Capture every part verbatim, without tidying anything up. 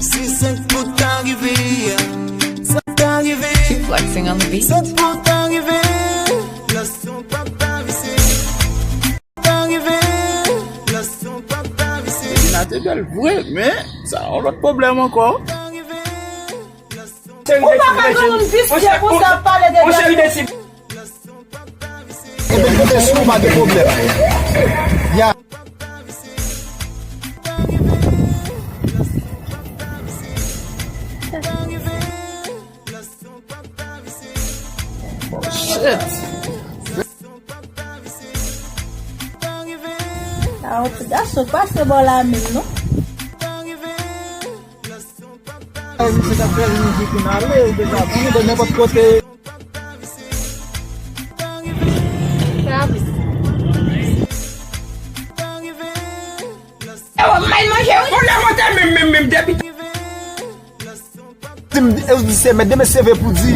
Si sèt pou ta rive, sa ta rive. Keep flexing on the beat. Sèt pou ta rive, leson pa ta vise. Ta rive, leson pa ta vise. Lina te bèl vre, men sa yon lòt pwoblèm ankò. Ou pa ka jwenn yon visye pou sa pale de David. Ebyen, kote si ou pa gen pwoblèm. Ya. Oh, shit. Ah, ti gason, pase bò la menm, non? Ay, misye t ap fè mizik, vin ale, ou deja konnen de nenpòt kote. Yo, mal manje, wi. Konn lè mwen te menm, menm, menm, depi. Di m, e, di se mèt, demen seve pou di.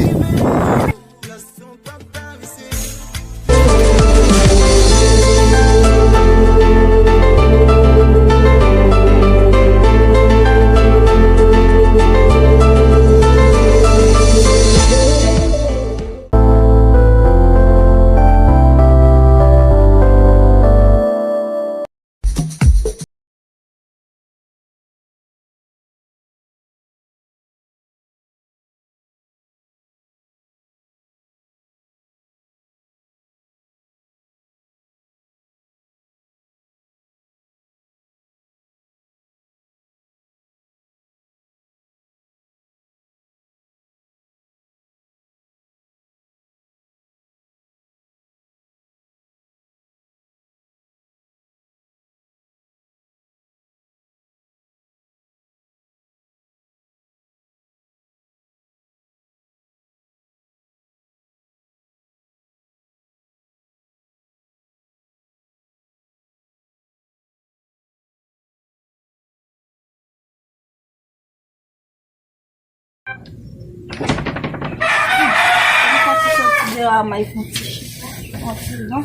Mwen soti deyò a, m al fè yon ti chita. Yon ti jan.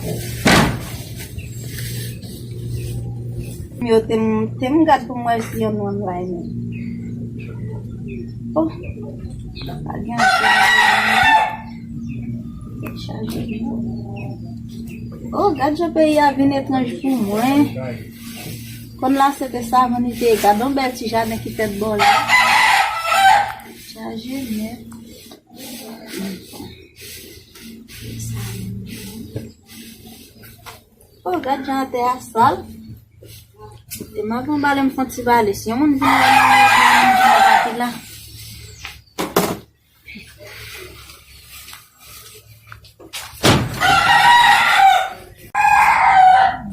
Yo te m, te m gad pou m wè si yo online. Oh, pa gen anpil. Chaje. Oh, gad jan peyi a vin etranj pou mwen. Konn la se te savann li te ye. Gad yon bèl ti jaden ki fèt bò la. Chaje nèt. Oh, gad jan atè a sal. E m ap anbale m fè yon ti bale. Si yon moun vin wè m, moun vin wè m pa pi la.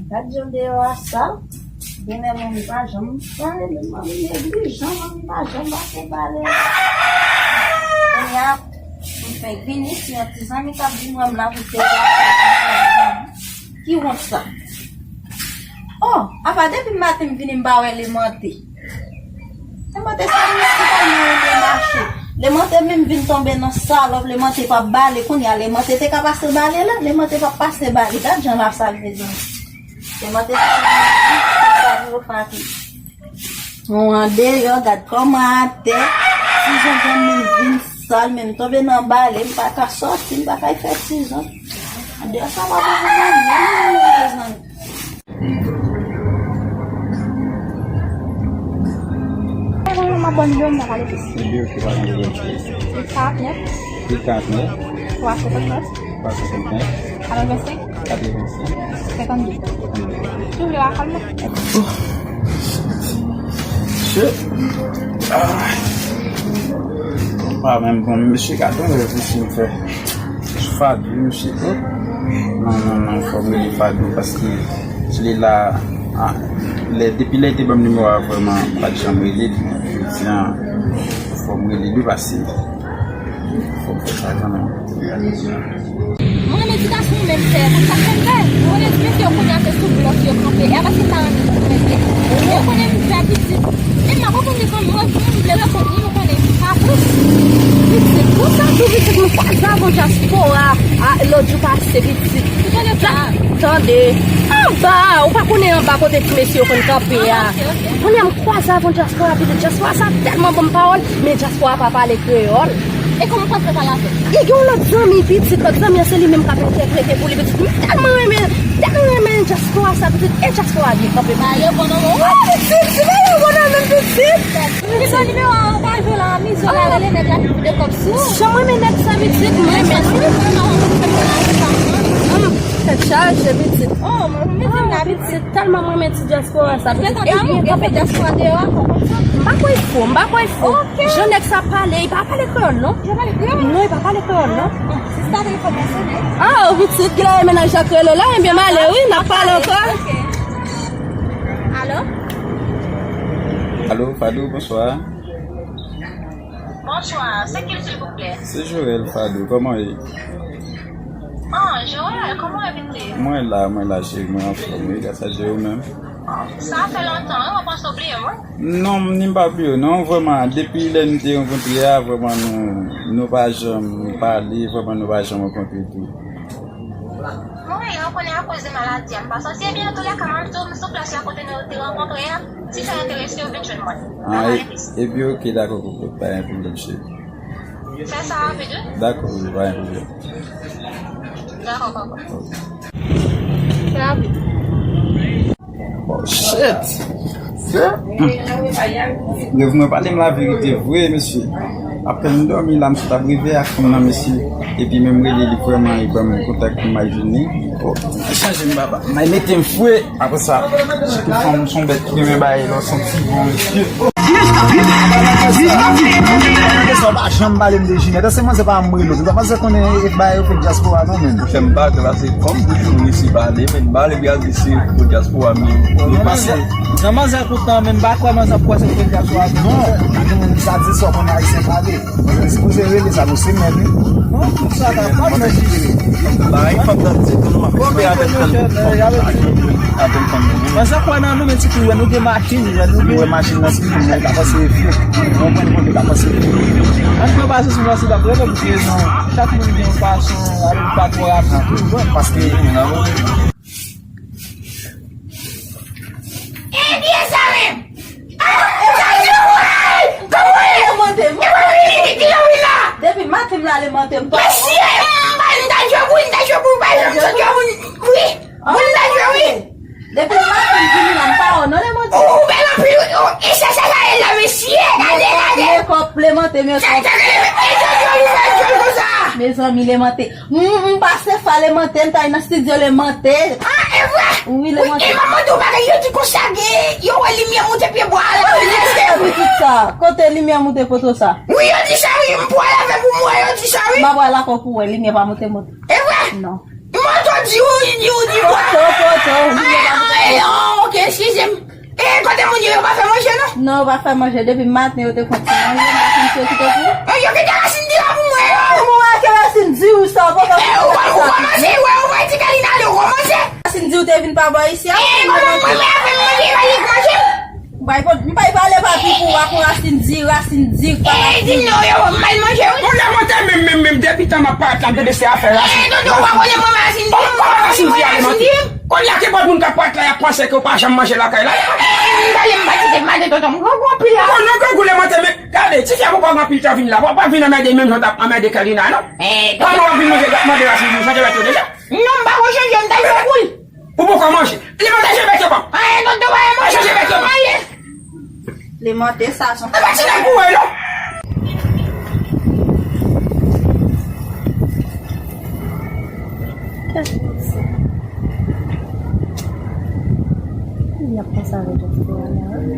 Gad jan deyò a sal. Genlè manmi pa janm pale, manmi neglijan, manmi pa janm pase pale. Kounye a, m fèk vini, si yon ti zanmi k ap vin wè m la pou te. Ki wont sa? Oh, apa depi maten m vini m pa wè Lemante. Lemante sa misye pa nan renmen mache. Lemante menm vin tonbe nan salòp, Lemante p ap bale. Kounye a Lemante te ka pase bale la, Lemante p ap pase bale. Gad jan la sal, mezanmi. Lemante sa, sa vin yo fati. Mwen andeyò, gad kòman atè. Ti jan granmoun vin sal, menm tonbe nan bale, m pa ka sòti, m pa ka fè ti jan. Andeyò sa pa bon pou mwen menm, mezanmi. Mwen pa konn jwe, m pa pale plis. Ebyen, ok, pa gen pwoblèm. Huit quarante-neuf. Huit quarante-neuf. Trois cinquante-neuf. Trois cinquante-neuf. Quatre-vingt-cinq. Quatre-vingt-cinq. Cinquante-deux. Cinquante-deux. Ou vle apèl mwen? Shit. Ah. Pa menm bon, mesye, gade yon rèv misye m fè. Fadou, misye, oh. Non, non, non, fò m rele Fadou, paske li la, ah, lè, depi lè li te ban m nimewo a, vrèman, m pa t janm rele li, men jodi a, fò m rele li, paske fò m fè sa kanmenm. Mwen, medikasyon menm fè, konn sa k fè m fè? Mwen, medikasyon kounye a se sou blòk yo kanpe, e a paske m pa renmen konnen. Yo konnen m fè pitit. E m pa konprann li konn mwen, mwen, m vle reponn li, m konnen pa plis. Pitit, konsa, tou pitit mwen. Kwaze avyon dyaspora a, lòt jou pase, pitit. Tande. Anba, ou pa konnen anba kote ti mesye yo konn kanpe a. Kounye a m kwaze avyon dyaspora, pitit. Dyaspora sa tèlman ban m pawòl, men dyaspora pa pale kreyòl. E kòman w pa fè pale avè l? E gen yon lòt zanmi, pitit, lòt zanmi an se li menm k ap entèprete pou li, pitit. M tèlman renmen, tèlman renmen dyaspora sa, pitit. E dyaspora byen kanpe, pitit. Ba, yo bon nan men w. Ah, pitit, si ba yo bon nan men m, pitit. Ki bon nimewo a, ou pa jwe la, m izole a, rele nèg la ki pou de kòb sou ou. Jan m renmen nèg sa, pitit, m renmen. Tèt chaje, pitit. Oh, mwen, mwen, mwen, mwen, pitit, tèlman mwen renmen ti dyaspora sa, pitit. Epi, epi, dyaspora deyò a, konprann sa. M pa kwè fo, m pa kwè fo. Ok. Jan nèg sa pale, li pa pale kreyòl, non. Li pa pale kreyòl? Non, li pa pale kreyòl, non. Sista, telefòn nan sonnen. Ah, oh, pitit, ki la menaj ak rele la, ebyen, m ale, wi, n ap pale ankò. Ok. Alo? Alo, Fadou, bonswa. Bonswa, se ki, silvouplè? Se Joel, Fadou, kòman w ye? Ah, Joel, kòman w ye, pitit? Mwen la, mwen la, cheri, mwen anfòm, wi, gras a Dye, ou menm? Sa fè lontan, wi, mwen panse w bliye mwen. Non, m pa bliye w, non, vrèman, depi lè nou te rankontre a, vrèman, nou, nou pa janm pale, vrèman, nou pa janm rankontre tou. Mwen la, ou konnen akoz de maladi a, m pa sòti, ebyen, antoulèka, m ap di w, m sou plas la kote nou te rankontre a, si sa enterese w, vin jwenn mwen. Ah, e-, ebyen, oke, dakò, koko, pa gen pwoblèm, cheri. Fè sa rapid, wi. Dakò, wi, pa gen pwoblèm. Dakò, koko. Fè rapid. Oh, shit! Se? Yo vin pale m laverite vre, mesye. Apèn m dòmi la, m sot ap reve ak fanm nan, mesye. Epi menm rele li vrèman, li ban m kontak pou m al jwenn li. Oh, m chanje m baba. M al mete m fre. Apre sa, sitou fanm se yon bèt ki renmen bagay lò, se yon ti bon mesye. Sa w pa janm pale m de Jinèt. Èske manzè pa m rele w? Manzè konnen e bagay yo fè dyaspora non, menm. Monchè, m pa kwè, paske kòm toujou nou resi pale, men m pa vle pral di se pou dyaspora, men, men paske nan manzè kontan, men m pa kwè manzè ap kwè se pou dyaspora. Non, sa di sa w konnen ayisyen pale. Mwen sipoze rele sa nou se mèd, wi. Non, tout sa ta pa mèd. Bagay fanm nan di tou, nou ap fè avèk fanm nan. Paske kwè nan nou, men ti kou, nou gen machin, nou gen. Wè machin nan, si nou ka panse e fye. Mwen konn kote ka panse e fye. Ann pran pase sou mwen, si ta prele pou rezon. Chak moun gen yon fason, ale pa twò rapid. Paske, Ebyen sa menm. Ah, sa di w, ey! Kòman w ye? Kòman w ye? Ki lè w vin la? Depi maten m la, lè maten m pa. Mesye, m pa, m ta jwe pou, m ta jwe pou, pa janm sot jwe pou, wi. Pou m ta jwe, wi. Depi maten m vini la, m pa wè w non, lè maten. Ou bèl anpil, wi. E sa, sa, sa, e la, mesye, gade, gade. Mekòp, lè maten, mekòp. Sa, sa, e, e, e, e, e, konsa. Mezanmi, lè maten. M, m pase fa lè maten, m t al nan estidyo lè maten. Ah, e vre? Wi, lè maten. E manman di w bagay, yo di konsa gen, yo wè limyè moute pye bwa a la. Kote limyè moute poto sa? Wi, yo di sa, wi, m pral avè pou m wè, yo di sa, wi. M ap pral avè pou wè, limyè pa moute moute. E vre? Non. Moto di w, di w, di w. Poto, poto, limyè pa moute poto. Ah, ah, ok, eskize m. E kote moun yo, yo pa fè manje, non? Non, yo pa fè manje. Depi maten, yo te konn ti manje, m pa konn si yo kite pou. E yo kite rasin di la pou mwen, yo. Mwen wè ke rasin di ou sa, ou pa konn. E ou pa, ou kòmanse, wè, ou wè ti Kalina ale, ou kòmanse. Rasin di ou te vin pa bò isi a. E kòman mwen, mwen avè manje, pa li manje. M pa, m pa pale papi pou w ak rasin di, rasin di, pa rasin di. E di non, yo, m mal manje, wi. Ou lè mwen te menm, menm, menm, depi tan m ap parèt la, m tande se afè rasin. E tonton, ou pa konnen mwen rasin di, ou pa rasin di, ale manje. Kounye a, gen bon moun k ap parèt la, y ap panse ke w pa janm manje lakay la. E, m pale, m pa kite, m pale, tonton, m grangou anpil la. Bon, nou grangou lè mwen te, men, gade, ti fi a poko gen anpil tan vin la. Poko vin anmède menm jan w t ap anmède Kèlina, non? E, tonton. Kòman w ap vin manje, mande rasin di, chanje bèt yo deja? Non, m pa ko chanje, m ta jwe pou l. Ou poko manje? Li manje bèt yo, papa. A, e, tonton, pa manje. Chanje bèt yo, papa. Li mande sa, son. E pa ti nèg boure, non. Y ap panse avèk dyaspora la, wi.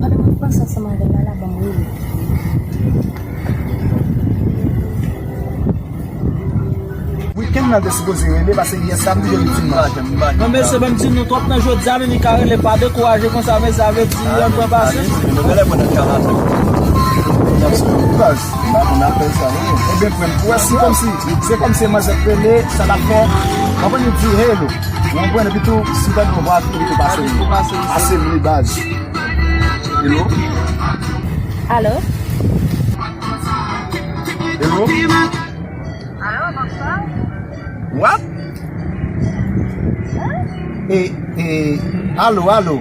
Pandan m ap panse ansanm avè l la, la ban m rele. Wikenn nan te sipoze rele, paske yè samdi yo li di manch. Non, mesye, ban m di nou, twòp nan jodi a, men li ka rele, pa dekouraje konsa, men sa vle di, ann pran pasyans. Baz, m pa konn apèl sa, non. Ebyen, frè m, pou wè si kòmsi, se kòmsi manzè rele, sa l ap fè, w konprann, li di hello. W konprann, epi tou, si w tande yon vwa, epi tou pase m li. Pase m li, baz. Hello? Alo? Alo, bonswa. What? E, e, alo, alo.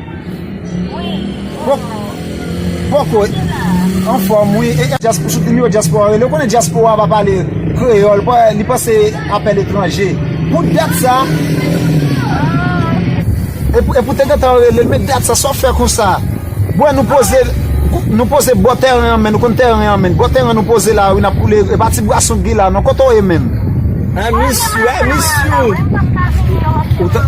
Wi. Poko, anfòm, wi. E, e, dyas-, sou nimewo dyaspora, rele. Ou konnen dyaspora pa pale kreyòl, pa, li panse apèl etranje. Pou dat sa, e pou, e pou te gentan rele, men dat sa, sa w fè konsa? Bwè, nou poze, nou poze bò tèren an, men nou konn tèren an, men bò tèren nou poze la, wi, n ap koule, e pa ti bwason ki la, non, kote w ye menm? I miss you, I miss you. Ou ta-,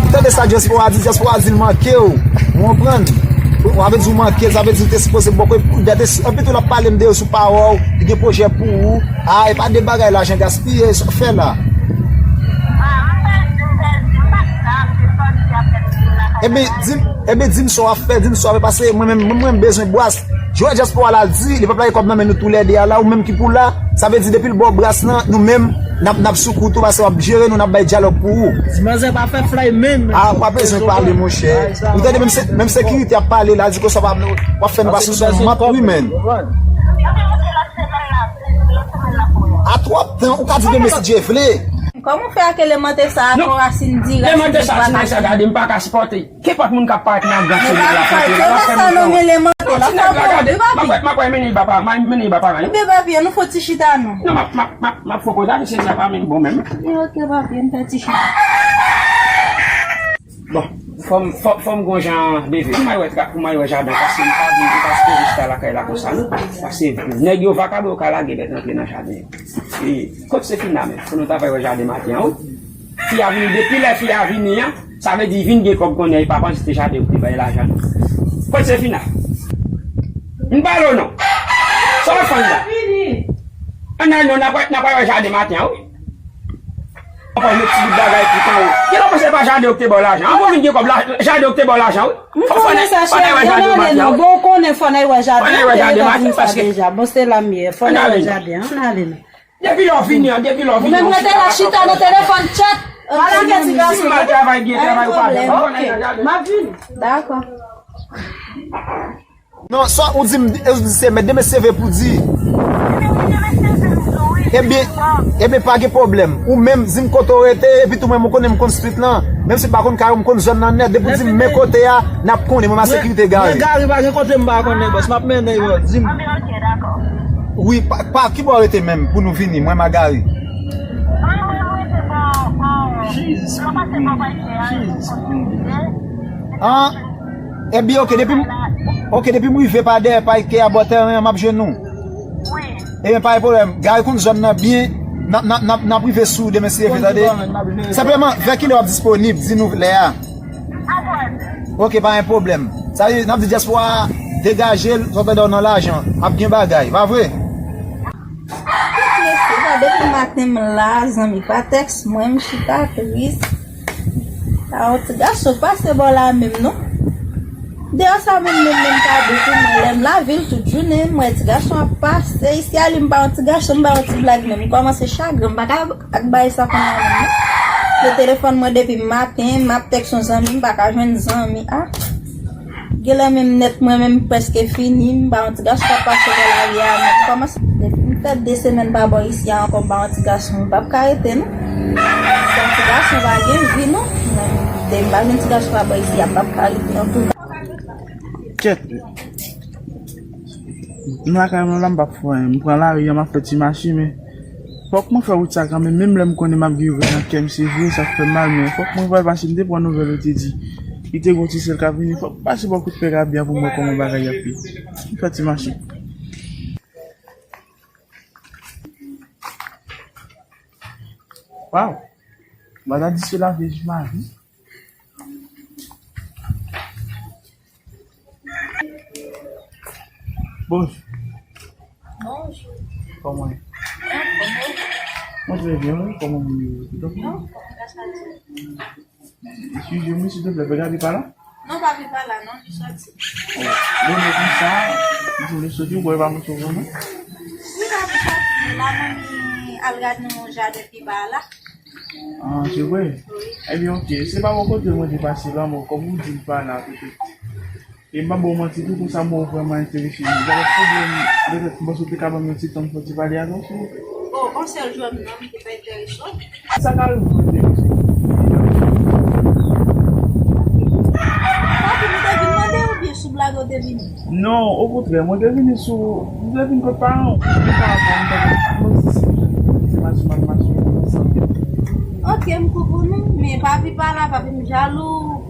ou tande sa dyaspora di? Dyaspora di l manke w. Ou konprann? Ou ave di w manke l, sa vle di w te sipoze bò kote pou gade si, anpi tou l ap pale m de yo sou pawòl, li gen pwojè pou ou. A, e pa de bagay lajan gaspiye, sa w fè la. Ebyen, di m, ebyen, di m sa w ap fè, di m sa w ap fè, paske mwen menm, mwen, mwen bezwen bwas. Jodi a dyaspora la di, li p ap lage kòb nan men nou toulède a la, ou menm ki pou la, sa vle di depi l ba w bras lan, nou menm, n ap, n ap sou kou tou, paske w ap jere nou, n ap bay dyalòg pou ou. Di manzè pa fè flay menm. A, w pa bezwen pale, monchè. Ou tande menm se-, menm sekirite ap pale la, di konsa w ap, w ap fè nou pase sou map, wi, menm. A twòp tan, ou ka di demen si Dye vle. Kòman w fè ak eleman te sa a, non, kon rasin dirèk? Eleman te sa, ti nèg sa gade, m pa ka sipòte. Kenpòt moun k ap parèt nan gran chimè la, kote la, l ap fè moun fè wont. Non, ti nèg la gade, m ap wè, m ap wè, mennen l ba paran, mennen l ba paran yo. Ebyen, papi, nou fè ti chita, non. Non, m ap, m ap, m ap, m ap fè koze a, mesye sa pa menm bon menm. Ebyen, oke, papi, nou fè ti chita. Bon, fò m, fò, fò m gon jan leve. Pou m al wè tra-, pou m al wè jaden, paske m pa vin, m pa sipoze chita lakay la konsa, non. Paske nèg yo vakabon, yo ka lage bèt rantre nan jaden. E, kot Sefina menm? Fò nou ta va wè jaden maten an, wi. Fi a vini, depi lè fi a vini an, sa vle di vin gen kòb konnen, e pa panse se jaden ou te bay lajan. Kot Sefina? M pale w non. Sa w ap fè anndan? Ann al non, n ap, n ap wè jaden maten an, wi. Papa, met ti bout bagay pou tan ou. Gen lè w panse pa jaden ou ki te ba w lajan. Anvan w vin gen kòb la, jaden ou ki te ba w lajan, wi. Fò, fò n al, fò n al wè jaden maten an, wi. Bon, ou konnen fò n al wè jaden. Fò n al wè jaden maten, paske deja. Bon, se la m ye. Fò n al wè jaden. Ann ale non. Depi lè w vini an, depi lè w vini an, ou menm rete la chita nan telefòn, chat. Ala gen ti gason. Si m al travay byen, travay ou pa byen. Ok, m ap vini. Dakò. Non, sa ou di m, ou di se mèt, demen se vre pou di. Ebyen, ebyen, pa gen pwoblèm. Ou menm, di m kote w rete, epi tou mwen, m konnen m konn street lan. Menm si m pa konn kay ou, m konn zòn nan nèt. Depi w di m men kote a, n ap konnen, mwen, m a sekirite gare. Men Gary, pa gen kote m pa konnen, bòs. M ap mennen yo, di m. Wi, pa, pa ki bò w rete menm pou nou vini, mwen, m a Gary. Jesus. Jesus. An, ebyen, oke, depi m, oke, depi m rive pa dèyè pa Ikea bò tèren an, m ap jwenn nou. Ebyen, pa gen pwoblèm. Gary konn zòn nan byen. N ap, n ap, n ap, n ap rive sou demen si Dye vle, tande. Senpleman, vè kilè w ap disponib, di nou lè a. Oke, pa gen pwoblèm. Sa vle di, n ap di dyaspora a, degaje l, sa w tande w nan lajan. Ap gen bagay, pa vre? Tout mesye, depi maten m la, zanmi, pa tèks mwen, m chita tris. Pa yon ti gason k pase bò la menm non. Deyò sa menm, menm, menm pa bon pou mwen. Lè m lavil tout jounen, m wè ti gason ap pase. Isi a li m pa yon ti gason, m pa yon ti blag menm. M kòmanse chagren, m pa ka ak bagay sa kounye a menm non. Nan telefòn mwen depi maten, m ap tèks yon zanmi, m pa ka jwenn zanmi a. Genlè menm nèt mwen menm prèske fini, m pa yon ti gason k ap pase bò lari a, men m kòmanse. Depi m fè de semèn pa bò isi a ankò, m pa yon ti gason, m p ap ka rete non. Si yon ti gason pa gen vi non, men depi m pa jwenn ti gason pa bò isi a, m p ap ka rete antouka. Kèt. M lakay mwen la, m p ap fè anyen. M pran lari a, m ap fè ti mache, men fòk mwen fè wout sa kanmenm, menm lè m konnen m ap gen revè nan kè m, se vre, sa k fè m mal, men fòk mwen fè l, paske m te pran nouvèl, yo te di li te gon ti sèl k ap vini, fòk m pase bò kout pè Gaby a pou m wè kòman bagay ap ye. M fè ti mache. Waw! Bagay di se la vieille Marie. Bonjou. Bonjou. Kòman w ye? Mwen trè byen, wi. Kòman moun yo ye? Donk, non, gras a Dye. Eskize mwen, silvouplè, Gaby pa la? Non, Gaby pa la, non, li soti. Oh, bon, men konsa, li soti, ou kwè pa montre w non? Wi, Gaby soti, la, mwen al gade yon jaden pi ba la. Ah, se vre? Wi. Ebyen, oke. Se pa bò kote mwen te pase la, men kòm ou di m pa la, petèt. E m pa ba w manti tou, konsa m wè w vrèman enterese. Gen lòt pwoblèm, petèt m panse w te ka ban m yon ti tan pou m fè yon ti pale avè w, silvouplè. Oh, yon sèl jònn nan, m te pa enterese w. Sa ka rive w enterese w. Papi, nou te vin mande w oubyen sou blag ou te vini? Non, okontrè, mwen te vini sou, mwen te vin kot paran w. Mwen pa konn, mwen te vin, mwen di si se mache, m ap mache, mwen santi. Ok, m konprann ou, men papi pa la, papi m jalou.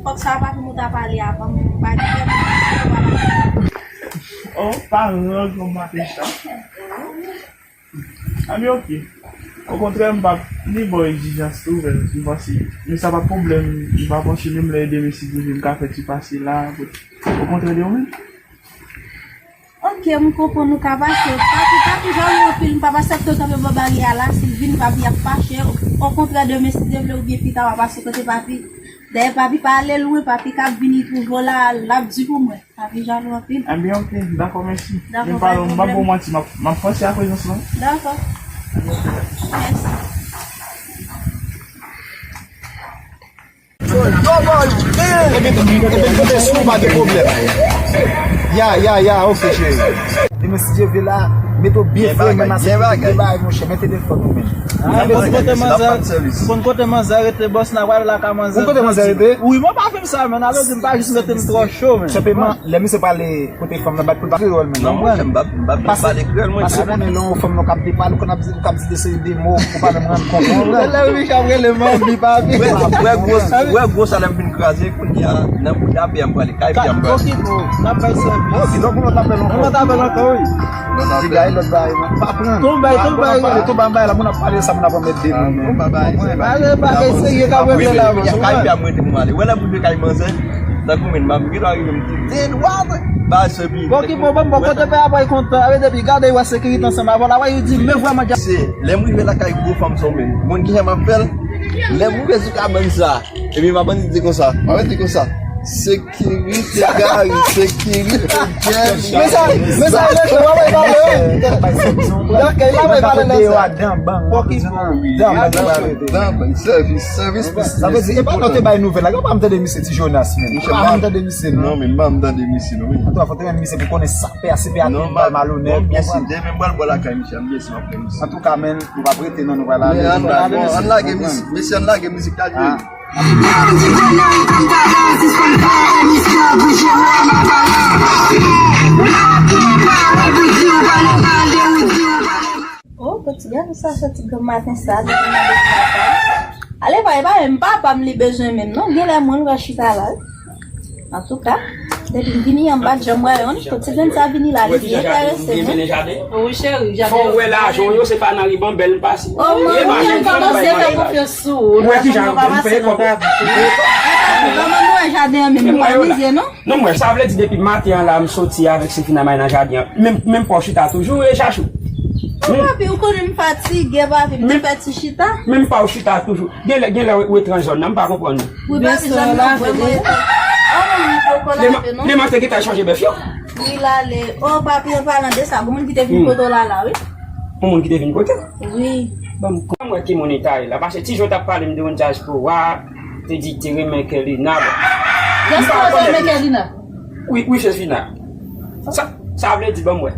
Fòk sa papi m ou ta pale avan, men m pa gen kè pou m pale. Oh, paran w, kòman te sa? Anben, ok. Okontrè, m p ap ni ba w egzijans tou, men m panse, men sa pa pwoblèm, m pa panse menm lè demen si Dye vle m ka fè ti pase la, okontrè de ou menm. Ok, m konprann ou ka pase. Papi, papi jalou anpil, m p ap aksepte w kanpe bò baryè a la, si l vin papi ap fache, okontrè demen si Dye vle oubyen pita w a pase kote papi. Dayè papi pa ale lwen, papi k ap vini twouve w la, l ap di pou mwen. Papi jalou anpil. Anben, ok, dakò, mèsi. Dakò, men pa, pa gen m pa pwoblèm. Ba w manti, m ap, m ap panse a prezans lan. Dakò. Mèsi. Ebyen, ebyen, kote sou pa gen pwoblèm. Ya, ya, ya, ok, cheri. Ebyen, si Dye vle la, mete w byen fre, men bagay, monchè, men telefòn ou menm. Ah, bon, kote manzè, bon, kote manzè rete, bòs la, wè la ka manzè. Bon, kote manzè rete? Wi, mwen pa fè m sa, men alò di m pa jis mete m twò cho, men. Senpleman, lè misye pale kote fanm nan bat pou l pa kreyòl, men. Non, mwen, m pa, m pa, m pa pale kreyòl, mwen. Paske konnen lè yon fanm nan k ap depale, ou konn ap di, ou k ap di de seri de mo, ou pa menm rann kont. Lè w ap rele manmi, papi. Wè, wè gwo, wè gwo sa lè m fin kraze, kounye a, nan bouda pye a m prale, kay pye a m prale. Bon, ki bon, n ap bay sèvis. Bon, ki lòt moun t ap fè l ankò? Lòt apèl ankò, wi. Ti gay, lòt bagay, non. Pa pran. Tout bay, tout bay. Tout bay, bay la, moun ap pale sa, moun ap anmède moun, men. Bagay, bagay serye k ap regle la, wi. Kay pye a m rete pou m ale. Wè lè m rive kay manzè, tankou men, m ap gen dwa rive m di, "Dead water." Ba, se bi. Bon, ki bon, bon, bon, kote pè a bay kontan, ale depi gade, wè sekirite ansanm avè w la, wè, li di, men vrèman, se, lè m rive lakay gwo fanm sa, men, moun ki jan m ap fè l, lè m rive sou kabann sa, epi m ap annik di konsa, m ap di konsa, sekirite gari, sekirite gari. Men sa, men sa, men sa, w ap pale, wi. Lakay la, w ap pale nan sa. Fòk ki bon. Dan, dan, sèvis, sèvis pou sèvis. Sa vle di, e pa nou te bay nouvèl la, yo pa m tande misye ti Jonas, men. Yo pa m tande misye, non. Non, men m pa m tande misye, non, men. Antouka, fò te renmen misye pou konnen sa pè a, se pè a ki bay malonèt, ou konprann? Bon, byen si demen m pral bò lakay misye, m byen si m ap pran misye. Antouka, men, nou pa prete, non, nou pral ale. Men, ann, bon, ann lage misye, mesye, ann lage mizik la jwe. Oh, bon ti gason sa soti granm maten sa, depi nan depi maten. Ale pa, e pa menm papa m li bezwen menm non, genlè mwen l wè chita la, wi. Antouka, depi m vini an, m pa t janm wè youn, bon ti grenn sa vini la, li byen enterese, non. Wi, cheri, jaden. Fò w wè lajan w yo, se pa nan ribanbèl m pase. Oh, manmi, m kòmanse fè konfyans sou ou. Ou wè kijan yo fè kòb yo. Manman, nou wè jaden an menm, nou pa mize, non. Non, mwen, sa vle di depi maten an la, m soti avèk Sefina m al nan jaden an. Menm, menm pa w chita toujou, e Chachou? Oh, papi, ou konnen m fatige, papi, m te fè ti chita. Menm pa w chita toujou. Genlè, genlè ou etranj zòn nan, m pa konprann ou. Wi, papi, zòn nan vrèman etranj. Oh, manmi, poko lave, non? Demen te gentan chanje bèf yo. Wi, l ale. Oh, papi, an palan de sa, gon moun ki te vin kote w la, la, wi. Yon moun ki te vin kote w? Wi. Ban m kon mwen ki moun li ta ye la. Paske ti jan w t ap pale m de yon dyaspora, te di te renmen Kèlina. Dyaspora te renmen Kèlina? Wi, wi, Sefina. Sa, sa vle di, ban m wè.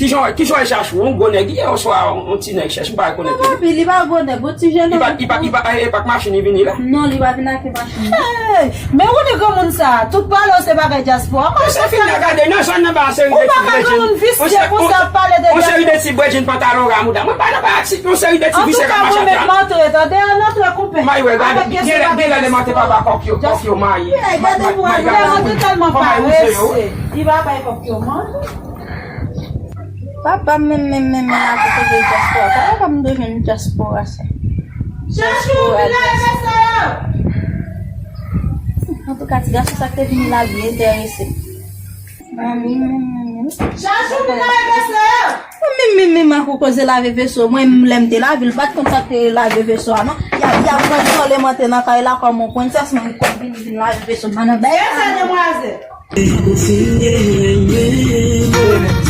Kijan, kijan w e Chachou? Yon gwo nèg li ye oswa yon ti nèg chèch? M pa konnen. Non, papi, li pa gwo nèg, bon ti jèn nonm. Li pa, li pa, li pa, e pa k machin li vini la? Non, li pa vin ak yon machin. Hey! Men ou di granmoun sa, tout pale w se bagay dyaspora. Kòman se fini a gade nan zòn nan ba yon seri de ti bredjin. Ou pa ka granmoun visye konsa ap pale de dyaspora. Yon seri de ti bredjin pantalon ramouda. Mwen pa nan ba aksip yon seri de ti visye k ap mache atè a. Antouka, mwen mèt m antre tande, ann antre koupe. May wè, gade, genlè, genlè lè m antre papa kòk yo, kòk yo mayi. Gade pou wè, mwen tèlman parese. Li pa bay kòk yo manje. Papa m menm, menm, menm, menm, ak kote dyaspora. Papa m te jwenn dyaspora sa. Chachou, vin la, mesye yo. Antouka, ti gason sa k te vini la, li enterese. Manmi, menm, menm, menm. Chachou, vin la, mesye yo. Mwen menm, menm, menm, ak ou koze lave veso. Mwen, lè m te lave, l pa t konn sa k te lave veso a, non. Y ap, y ap pran sòl e mante nan kay la kòm yon prensès, mwen, m konn vini, vin lave veso, m pa nan bèy. Kiyès sa, demwazèl? Ou fin gen renmen.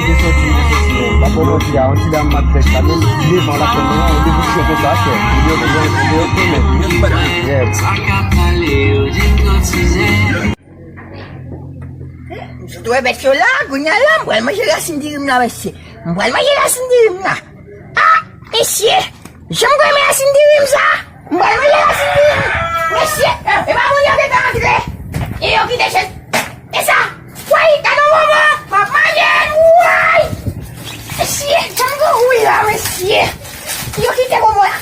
m te soti, m te soti. M pa pou manti a, yon ti dam m ap fèt la, menm devan la fè mwen, yon devousyon konsa, chè. Videyo, videyo, videyo, filme. Yeah. M sot wè bèt yo la, kounye a la, m pral manje rasin diri m la, mesye. M pral manje rasin diri m la. Ah, mesye! Jan m renmen rasin diri m sa! M pral manje rasin diri m! Mesye! E pa moun yo gentan antre! E yo kite chèz! E sa! Woy! Gade yon moman! M ap manje l! Woy! Mesye! Jan m gangouy la, mesye! Yo kite bobo la!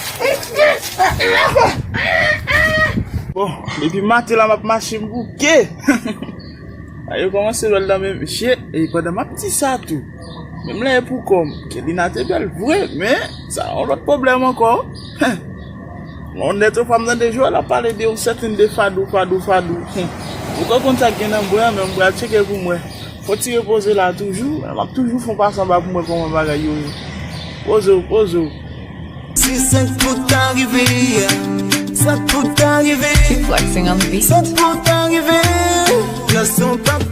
Bon, depi maten la m ap mache m bouke. A yo kòmanse wè l nan men mesye, e pandan m ap di sa tou, menm lè e pou kò m, Kelina te bèl vre, men sa yon lòt pwoblèm ankò. Yon nèt yon fwa m tande Joel ap pale de yon sèten de Fadou, Fadou, Fadou. Ou ka konn sa k gen nan bwè an, men m pral tcheke pou m wè. Fò ti repoze la toujou, m ap toujou fè yon pase anba pou m wè kòman bagay yo ye. Poze w, poze w. Si sa t pou ta rive, sa t pou ta rive, Flexing on the beat. sa t pou ta rive, gason p ap